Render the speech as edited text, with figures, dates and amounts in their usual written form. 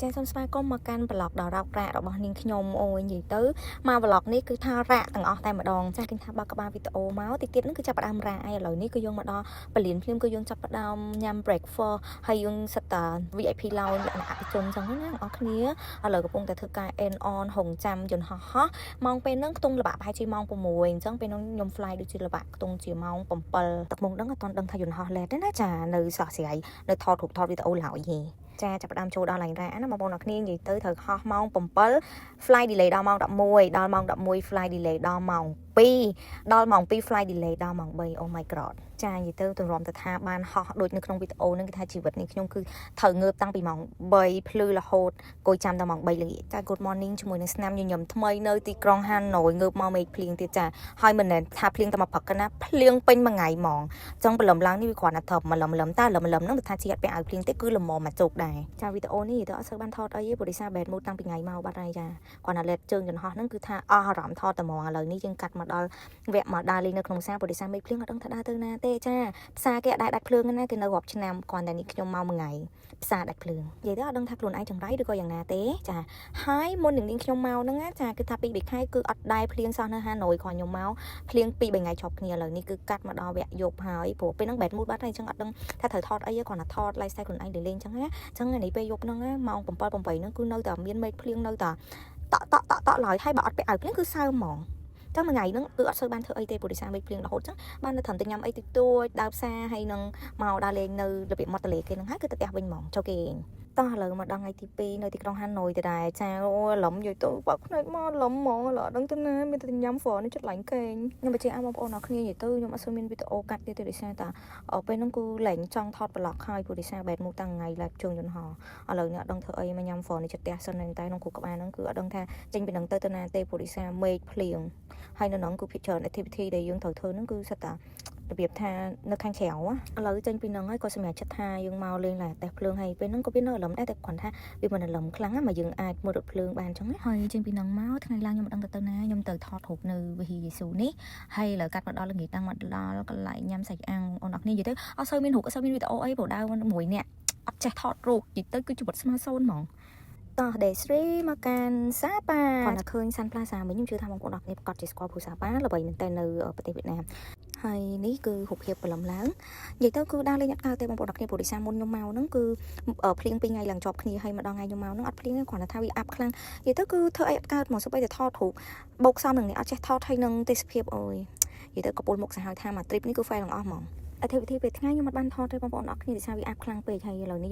ចាសូមស្វាគមន៍មកកាន់ vlog ដ៏រោគរាក់របស់នាងខ្ញុំអូយនិយាយទៅមក vlog នេះគឺថារាក់ទាំងអស់តែម្ដងចាគេថាបើកក្បាលវីដេអូមកតិចទៀតហ្នឹងគឺចាប់ផ្ដើមរាក់ហើយឥឡូវនេះគឺយើងមកដល់ពលានភ្លាមគឺយើងចាប់ផ្ដើមញ៉ាំ breakfast ហើយយើងសិតតា VIP lounge លក្ខណៈអភិជនចឹងណាអ្នកនរគ្នាឥឡូវកំពុងតែធ្វើការ end on ហងចាំយន្តហោះហោះម៉ោងពេលហ្នឹងខ្ទង់ល្បាក់ប្រហែលជាម៉ោង6អញ្ចឹងពេលហ្នឹងខ្ញុំ fly ដូចជាល្បាក់ខ្ទង់ជាម៉ោង7ទឹកមុខហ្នឹងអត់ទាន់ដឹងថាយន្តហោះ late ទេណាចានៅសោះស្រាយនៅថតរូបថតវីដេអូឡើយហីចាចាប់ផ្ដើមចូលដល់ឡើងរ៉ាណាបងប្អូនអរគ្នានិយាយទៅត្រូវហោះម៉ោង7 fly delay ដល់ម៉ោង11ដល់ម៉ោង11 fly delay ដល់ម៉ោង2ដល់ម៉ោង2 fly delay ដល់ម៉ោង3 Oh my God។ ចានិយាយទៅទម្រាំទៅថាបានហោះដូចនៅក្នុងវីដេអូហ្នឹងគឺថាជីវិតនេះខ្ញុំគឺត្រូវងើបតាំងពីម៉ោង3ភ្លឺរហូតគួយចាំដល់ម៉ោង3ល្ងាចចា Good morning ជាមួយនឹងស្នាមញញឹមថ្មីនៅទីក្រុងហាណូយងើបមកមេឃភ្លៀងទៀតចាហើយមិនមែនថាភ្លៀងតែមកព្រឹកណាភ្លៀងពេញមួយថ្ងៃហ្មងចង់ព្រលឹមឡើងនេះវាគ្រាន់តែត្រឹមម្លឹមម្លឹមតែម្លឹមម្លឹមហ្នឹងវាថាជាអត់ពាក់អាវភ្លៀងទេគឺល្មមមកជោគដែរចាវីដេអូនេះទៅអត់សូវបានថតអីទេព្រោះដោយសារ bad mood តាំងពីថ្ងៃមកបាត់ហើយចាគ្រាន់តែ late ជើងយន្តហោះហ្នឹងគឺថាអស់អារម្មណ៍ថតតែហ្មងឥឡូវនេះយើងកាត់មកដល់វគ្គមកដើរលេងនៅក្នុងផ្សារព្រោះដោយសារមេឃភ្លៀងអត់ដឹងថាដើរទៅណាទេចាផ្សារគេអត់ដែរដាច់ភ្លើងណាគេនៅរាប់ឆ្នាំគ្រាន់តែនេះខ្ញុំមកមួយថ្ងៃផ្សារដាច់ភ្លើងនិយាយទៅអត់ដឹងថាខ្លួនឯងចង្រៃឬក៏យ៉ាងណាទេចាហើយមុននឹងនាងខ្ញុំមកហ្នឹងណាចាគឺថាពី3ខែគឺអត់ដែរភ្លៀងសោះនៅហាណូយគ្រាន់ខ្ញុំមកភ្លៀង2 3ថ្ងៃជាប់គ្នាឥឡូវនេះគឺកាត់មកដល់វគ្គយប់ហើយព្រោះពេលហ្នឹង bad mood បាត់ហើយអញ្ចឹងអត់ដឹងថាត្រូវថតអីទេគ្រាន់តែថត lifestyle ខ្លួនឯងលេងៗអញ្ចឹងណាអញ្ចឹងនេះពេលយប់ហ្នឹងណាម៉ោង7 8ហ្នឹងគឺនៅតែមានមេឃភ្លៀងនៅតែតក់តក់តក់តក់ឡើយហើយបើអត់ពាក់អាវភ្លៀងគឺសើមហ្មងចឹងមួយថ្ងៃហ្នឹងគឺអត់សូវបានធ្វើអីទេព្រោះដោយសារមេឃភ្លៀងរហូតចឹងបាននៅត្រឹមតែញ៉ាំអីតិចតួចដើរផ្សារហើយនឹងមកដើរលេងនៅរបៀបមាត់ទន្លេគេហ្នឹងហើយគឺទៅផ្ទះវិញហ្មងចូលគេឯងតោះឥឡូវមកដល់ថ្ងៃទី2នៅទីក្រុងហាណូយទៅដែរចាអូឡំនិយាយទៅបើកភ្នែកមកឡំហ្មងឥឡូវអត់ដឹងទៅណាមានតែញ៉ាំហ្វនេះចិត្តឡើងកេងខ្ញុំបញ្ជាក់ឲ្យបងប្អូនអរគ្នានិយាយទៅខ្ញុំអត់សូវមានវីដេអូកាត់ទៀតទេដោយសារតាពេលហ្នឹងគឺលែងចង់ថត vlog ហើយព្រោះដោយសារ bad mood តាំងថ្ងៃឡើងជើងយន្តហោះឥឡូវនេះអត់ដឹងធ្វើអីមកញ៉ាំហ្វនេះចិត្តផ្ទះសិនតែក្នុងគ្រូក្បាលហ្នឹងគឺអត់ដឹងថាចេញពីហ្នឹងទៅទៅណាទេព្រោះដោយសារមេឃភ្លៀងហើយនៅហ្នឹងគឺភាគច្រើន activity ដែលយើងត្រូវធ្វើហ្នឹងគឺសិតតារបៀបថានៅខាងក្រៅឥឡូវចេញពីហ្នឹងហើយក៏សម្រាប់ចិត្តថាយើងមកលេងឡាតេះភ្លើងហើយពេលហ្នឹងក៏វានៅអារម្មណ៍ដែរតែគ្រាន់ថាវាមិនអារម្មណ៍ខ្លាំងណាមកយើងអាចមើលរថភ្លើងបានអញ្ចឹងណាហើយចេញពីហ្នឹងមកថ្ងៃឡើងខ្ញុំមិនដឹងទៅទៅណាខ្ញុំទៅថតរូបនៅវិហារយេស៊ូនេះហើយឥឡូវកាត់មកដល់ល្ងាចតាំងមកដល់កន្លែងញ៉ាំសាច់អាំងបងប្អូនគ្នានិយាយទៅអត់សូវមានរូបអត់សូវមានវីដេអូអីព្រោះដើរមួយអ្នកអត់ចេះថតរូបនិយាយទៅគឺជីវិតស្មើសូន្យហ្មងតោះ day 3មកកាន់សាប៉ាគាត់តែឃើញ Sun Plaza វិញខ្ញុំជឿថាបងប្អូនអរគ្នាប្រកាសជាស្គាល់ព្រោះសាប៉ាល្បីមែនតើនៅប្រទេសវៀតណាមហើយនេះគឺរូបភាពព្រលឹមឡើងនិយាយទៅគឺដើរលេងអត់កើតទេបងប្អូនអរគ្នាព្រោះដោយសារមុនខ្ញុំមកហ្នឹងគឺភ្លៀងពីរថ្ងៃឡើងជាប់គ្នាហើយម្ដងថ្ងៃខ្ញុំមកហ្នឹងអត់ភ្លៀងទេគ្រាន់តែថាវាអាប់ខ្លាំងនិយាយទៅគឺធ្វើអីអត់កើតមកសូម្បីតែថតរូបបូកសំនឹងនេះអត់ចេះថតហើយនឹងទេសភាពអូយនិយាយទៅកពូលមុខសាហាវថាមួយ trip នេះគឺ fail ទាំងអស់ហ្មង activity ពេលថ្ងៃខ្ញុំអត់បានថតទេបងប្អូនអរគ្នាដោយសារវាអាប់ខ្លាំងពេកហើយឥឡូវនេះ